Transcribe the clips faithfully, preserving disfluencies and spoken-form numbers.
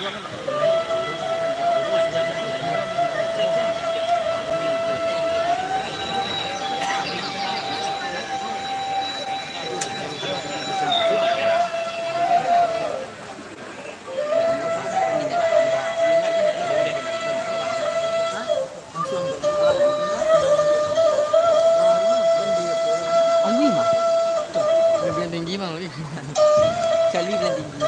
Alwi mah. Lebih tinggi mah, Alwi. Cali bilang tinggi.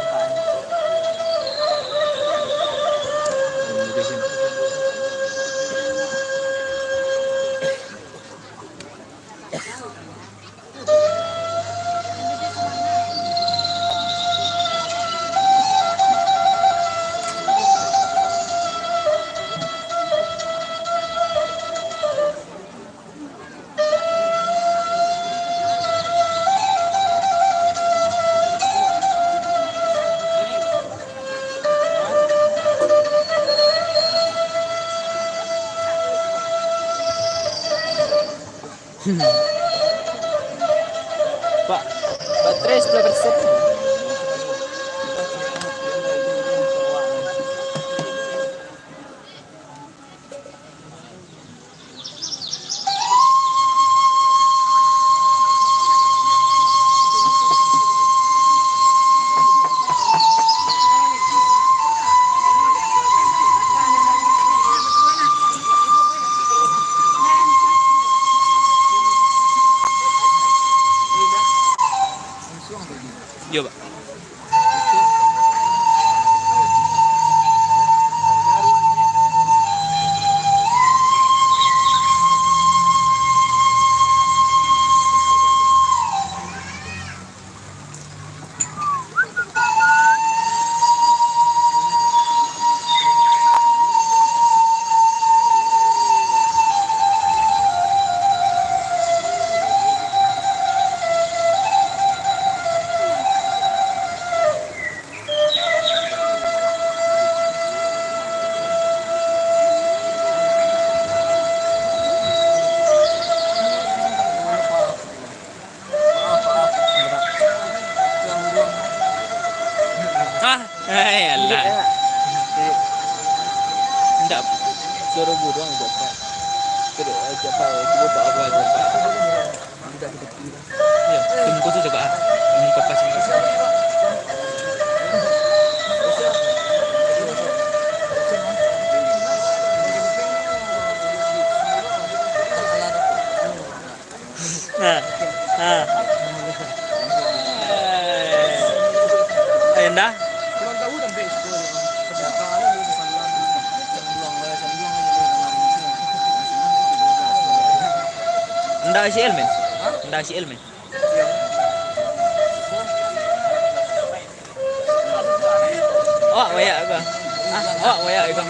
Pak, baterai sepuluh persen. Yo, Pak. Ah, eh, alah. Indak. Suaro buruang, Pak. Terus, eh, siapa, eh, cubo, Pak, apa, Pak? Indak, kita Ya, tunggu tu cakap ah. Ini kapas ni. Ha. Ha. Ayanda? Ndak si Elmen. Ndak si Elmen. Awak wayak ko? Hah? Awak wayak ko?